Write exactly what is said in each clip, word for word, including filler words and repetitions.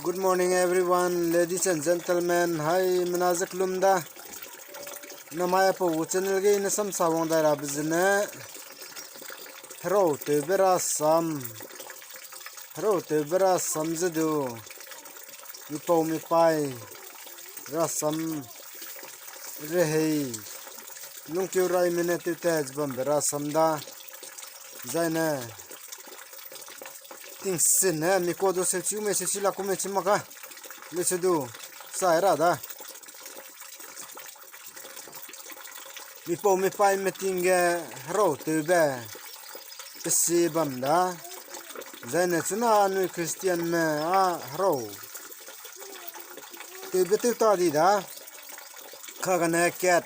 Good morning, everyone, ladies and gentlemen. Hai, mena ze kelum da. Namai apau gu channel ge ne samsa wang dai rabe zene. Herau tewbe rasam. Herau tewbe rasam ze du. Mipau mipai. Rasam. Rehei. Lungkeu raime ne tewtat ze bambe rasam da. Zaine. Tingsin ne, mi kua du seuchiu mei seuchi la ku mei chi mak ka. Leusedu, sai ra da. Mipau mipaime ting ge herau tewbe pe si bam da. Zaine chuna anui Christianme a herau tewbe tew ta di da. Kagane kat.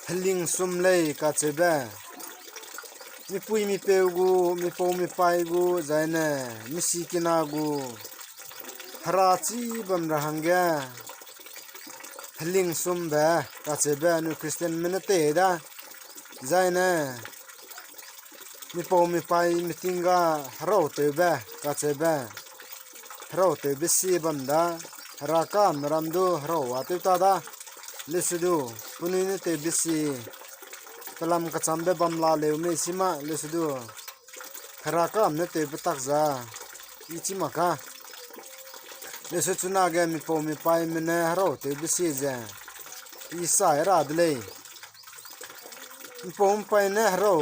Helingsum lei kacheube. Mipui mipeu gu, mipau mipai gu, zaine, misikina gu. Hera chî bam ra hangge. Helingsumbe, kacheube, anui Christianme ne tei da. Zaine, mipau mipaime ting ga herau tewbe, kacheube. Herau tewbe si bam da, Hera kame ram du herau a tew ta da. Leusedu, penui ne tewbe si, pelam kechambe bam la leu mei si ma, leusedu. Hera kame ne tewbe tak za, i chi mak ka. Leuse chunage mipau mipaime ne herau tewbe si ze, i sai ra de lei. Mipau mipai ne herau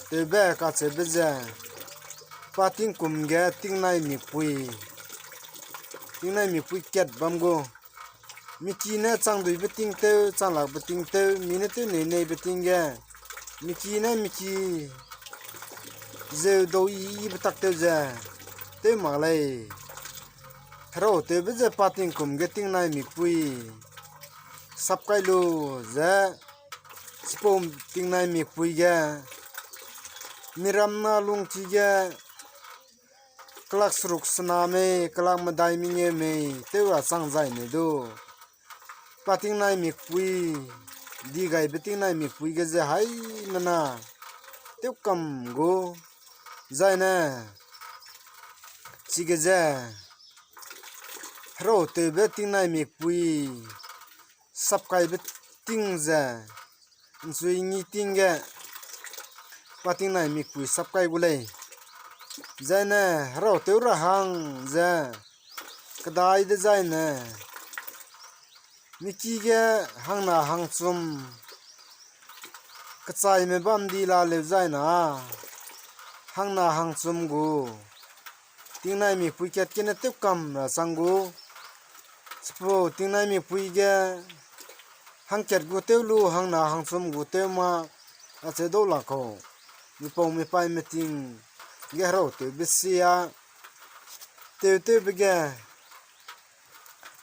tewbe kacheube ze, pa tingkum ge tingnai mikpui. Tingnai mikpui kat bam gu. Miki ne changduibe ting tew, changlakbe ting tew, mi ne tew nei neibe ting ge. Miki ne miki zeu dau i ibe tak tew ze. Tew mak lei. Herau tewbe ze pa tingkum ge tingnai mikpui. Sapkai lu ze. Chipau tingnai mikpui ge. Miram na lungki ge. Kelak seruk sena mei, kelak medai mengeu mei, tew ra chang zai ne du. Pa tingnai mikpui, digaibe tingnai mikpui ge ze haimena, tewkam gu, zaine, chige ze, herau tewbe tingnai mikpui, sapkaibe ting ze, ’nchui ngi ting ge, pa tingnai mikpui sapkai gu lei. Zaine, herau tew ra hang ze, kedai dezaine, miki ge hangna hangchum, kechaime bam di la leu zaina, hangna hangchum gu, tingnai mikpui kat gene tewkam ra chang gu, chipau tingnai mikpui ge, hangkat gu tew lu hangna hangchum gu tew ma, acheu dau la kau, mipau mipaime ting ge herau tewbe sia, tew tewbe ge,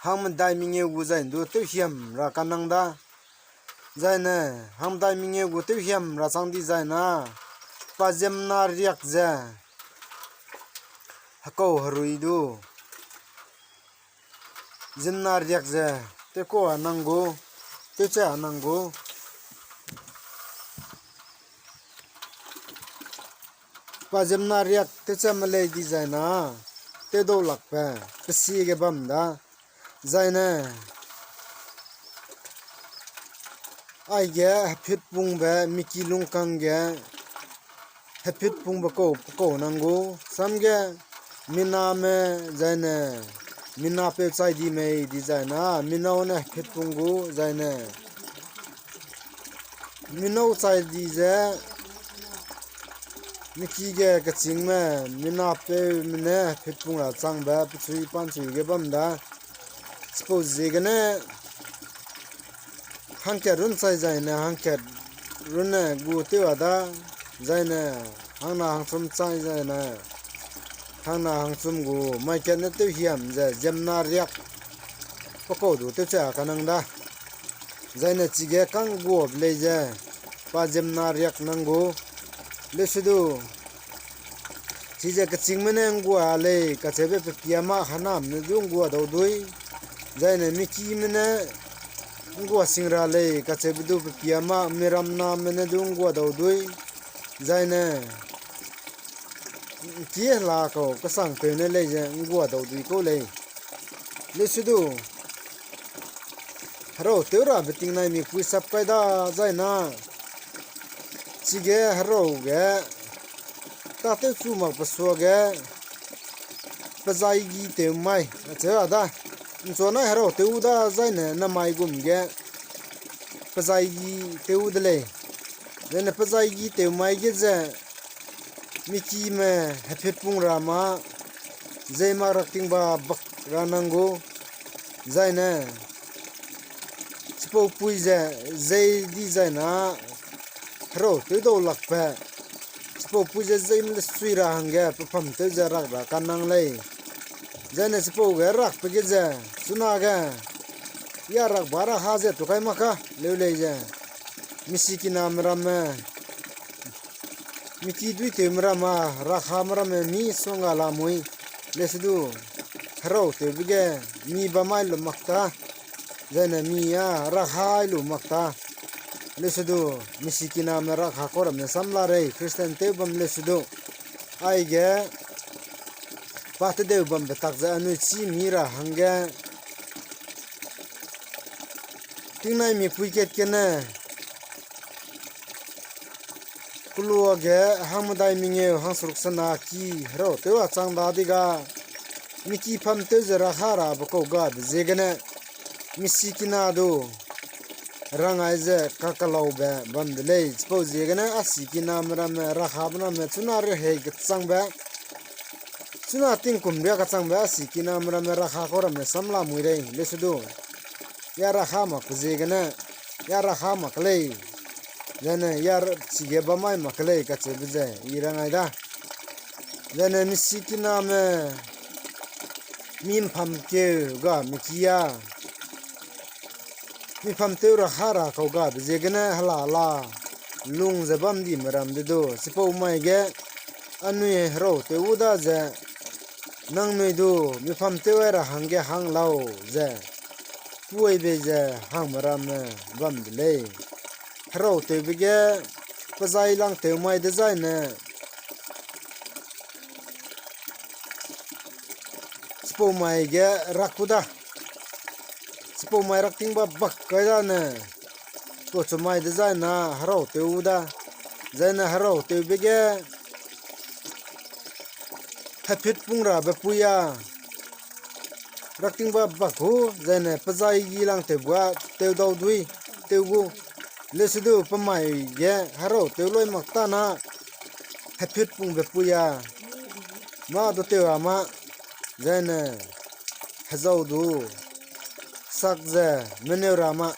hangmedai mengeu gu zai ’ndu tewhiam ra kanang da. Zaine, hangmedai mengeu gu tewhiam ra chang di zaina, pa ziemmena riak ze, hekau herui du. Ziemmena riak ze, tewkau a nang gu, tewche a nang gu. Pa ziemmena riak tewche melei di zaina, tewdau lakbe, pe si ge bam da, zaine, aige hepitpungbe miki lungkang ge, hepitpungbe kau, pe kau nang gu, sam ge, miname, zaine, minapeu chai di mei di zaina, minau ne hepitpung gu, zaine, minau chai di ze, miki ge kechîngme, minapeume ne hepitpung ra changbe, pechui panchui ge bam da, chipau ziegene, hangkat run chai zaine, hangkat runne gu tew a da, zaine, hangna hangchum chai zaine, hangna hangchum gu, maikat ne tewhiam ze, ziemmena riak, pe kau du tewche a kanang da. Zaine chige kangguabe lei ze, pa ziemmena riak nang gu, leusedu, chize kechîngme ne ’nggua lei, kacheube pe pia ma hanam ne du ’nggua dau dui, zaine mikime ne ’nggua sing ra lei, kacheube du pe pia ma miramname ne du ’nggua dau dui, zaine, ki hela kau kesangpeu ne lei ze ’nggua dau dui kau lei. Leuse du, herau tew rabe tingnai mipui sap kai da zai na, chige herau ge tâtewchu makbe suage, pezaigi tew mai, acheu a da. ’Nchuanai herau tew da zaine namai gum ge pezaigi tew de lei. Zaine pezaigi tew mai ge ze, mikime hepitpung ra ma, zei mak raktingba bak ra nang gu, zaine, chipau pui ze, zei di zai na, herau tew dau lakbe, chipau pui ze zeime le sui ra hangge, pe pam tew ze rak ra kanang lei. Zaine chipau ge rakbe ge ze, chunage, ya rakba ra ha ze tu kai mak ka, leu lei ze, misikiname ramme, miki duitewme ramme, rakhame ramme, mi suangga lamui, leuse du, herau tewbe ge, mi bam mai lu mak ta, zaine mi a rakhai lu mak ta, leuse du, misikiname rakha kau ramme sam la rei, Christian tew bam leuse du, aige, pa tedeu bambe tak ze anui chî mi ra hangge, tingnai mipui kat kene, keluage hangmedai mengeu hangseruk sena ki herau tew a chang dadege, miki pam tew ze rakha rabe kau gabe ziegene, misikina du, rangai ze kakelaube bam de lei, chipau ziegene a sikiname ramme rakhabe ramme chuna rehei kechangbe, chuna tingkum ria kechangbe a sikiname ramme rakha kau ramme sam lamui rei, leuse du. Ya rakha mak pe ziegene, ya rakha mak lei, zaine ya chige bam mai mak lei kacheube ze, i rangai da. Zaine misikiname, mi ’mpam keu ga miki a, mi pam tew rakha ra kau gabe ziegene hela la, lung ze bam dime ram de du, chipau mai ge, anui herau tew u da ze, nangnui du, mi pam tew ai ra hangge hang lau ze, puai bei ze hangme ramme bam de lei. Herau tewbe ge, pezai lang tew mai dezaine, chipau mai ge rak ku da. Chipau mai raktingba bak kai dane, tuachu mai dezai na herau tew u da. Zaine herau tewbe ge, hepitpung rabe pui a, raktingba bak gu, zaine pezaigi lang tewbe ga, tew dau dui, tew gu. Leuse du pe mai ge herau tew loi mak ta na, hepitpungbe pui a, mâ du tew a ma, zaine hezau du, sak ze meneu ra ma,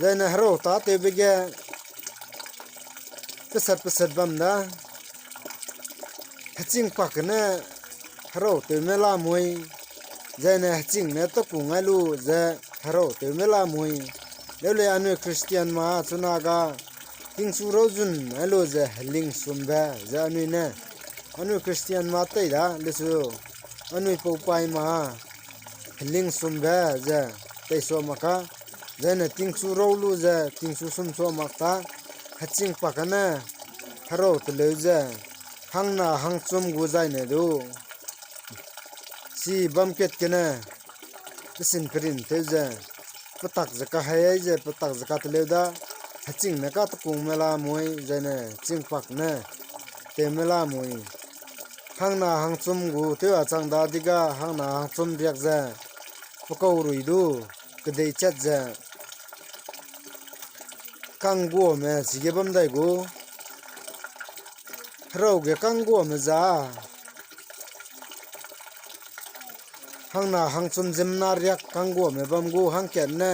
zaine herau tâtewbe ge, peset peset bam da, heching pak gene herau tewme lamui, zaine heching ne tekung ai lu ze herau tewme lamui, leu lei anui Christian ma chuna ga, tingchu rau zun ai lu ze helingsumbe ze anui ne, anui Christian ma tei da leuse du, anui pau pai ma, helingsumbe ze, teisua mak ka, zaine tingchu rau lu ze, tingchu sumsua mak ta, heching pak gene, herau teleu ze, hangna hangchum gu zaine du. Chi bam kat gene, pesin perin tew ze, petak ze kahei ai ze, petak ze kateleu da, heching ne katekungme lamui, zaine ching pak ne, tewme lamui. Hangna hangchum gu tew a chang dadege, hangna hangchum riak ze, pekau rui du, kedei chat ze, kangguame chige bam dai gu, herau ge kangguame za, hangna hangchum ziemmena riak kangguame bam gu hangkat ne,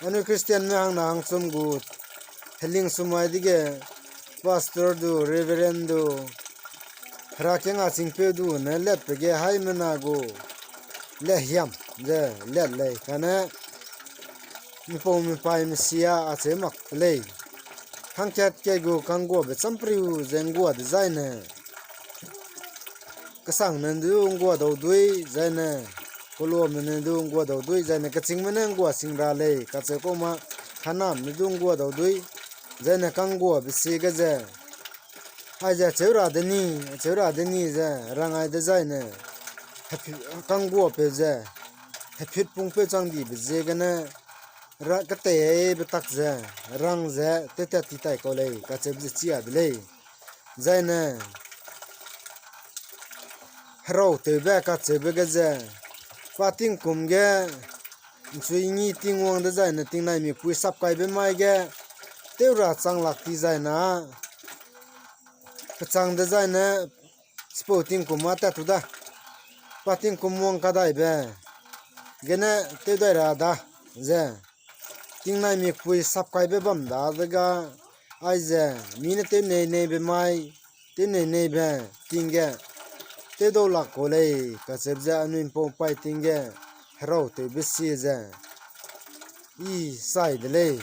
anui Christianme hangna hangchum gu, helingsum ai dege, pastor du, reverend du, herakiang a chingpeu du ne letbe ge haimena gu, lehiam ze let lei kane, mipau mipaime sia acheu mak de lei. Hangkat kat gu kangguabe champriu ze nggua dezaine, kesangne du nggua dau dui zaine, keluame ne du nggua dau dui zaine, kechîngme ne nggua sing ra lei kacheu kau ma, kanam ne du nggua dau dui, zaine kangguabe sie ge ze, Aize cheu ra de ni, cheu ra de ni ze, rangai dezaine, kangguapeu ze, hepit pungpeu chang dibe ziegene, keteibe tak ze, rang ze, tewtat ti tai kau lei, kacheube ze chia de lei. Zaine, herautewbe kacheube ge ze, pa tingkum ge, ’nchui ngi Tingwang dezaine tingnai mikpui sapkaibe mai ge, tew ra chang lak ti zaina, pechang dezaine, chipau tingkum â tat tu da. Pa tingkum wang kadaibe gene tew dai ra da, ze. Tingnai mikpui sapkaibe bam dadege, aize, mi ne tew nei neibe mai, tew nei neibe ting ge, tew dau lak kau lei, kacheube ze anui ’mpau ’mpai ting ge, herautewbe sie ze, i sai de lei.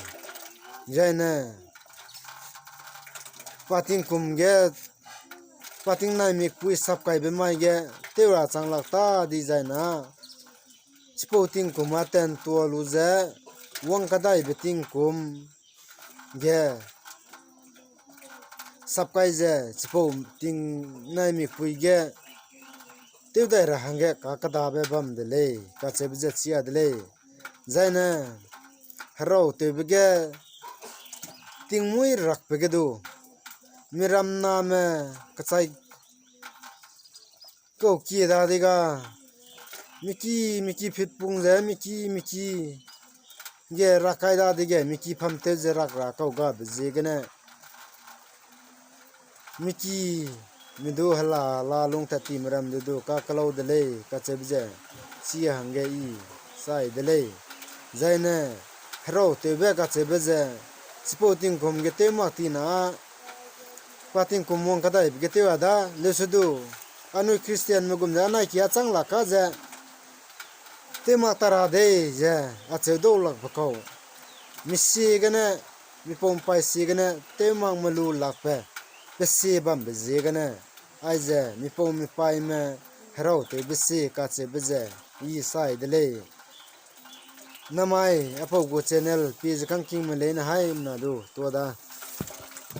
Zaine, pa tingkum ge, pa tingnai mikpui sapkaibe mai ge, tew ra chang lak ta di zaina, chipau tingkum â tantua lu ze, wang kadaibe tingkum ge, sapkai ze, chipau tingnai mikpui ge, tew dai ra hangge kakedabe bam de lei, kacheube ze chia de lei. Zaine, herautewbe ge, tingmuî rakbe ge du, miram name, kechai kau kie dadege, miki, miki pitpung ze, miki, miki, ge rakai dadege, miki pamtew ze rak ra kau gabe ziegene, miki, mi du hela, la lung tat ti miram du du, kakelau de lei, kacheube ze, chi hangge i, sai de lei. Zaine, herautewbe kacheube ze, chipau tingkum ge tew mak ti na, pa tingkum wang kadaibe ge tew a da, leuse du, anui Christianme gum ze, anai ki â chang lak ka ze, tew mak ta ra dei ze, acheu dau lakbe kau. Misie gene, mipau ’mpai sie gene, tew mak me lu lakbe, pe sie bambe ziegene, aize, mipau mipaime, herautewbe sie kacheube ze, i sai de lei. Namai, apau gu channel, pie ze kangkingme leine haimena du, tua da.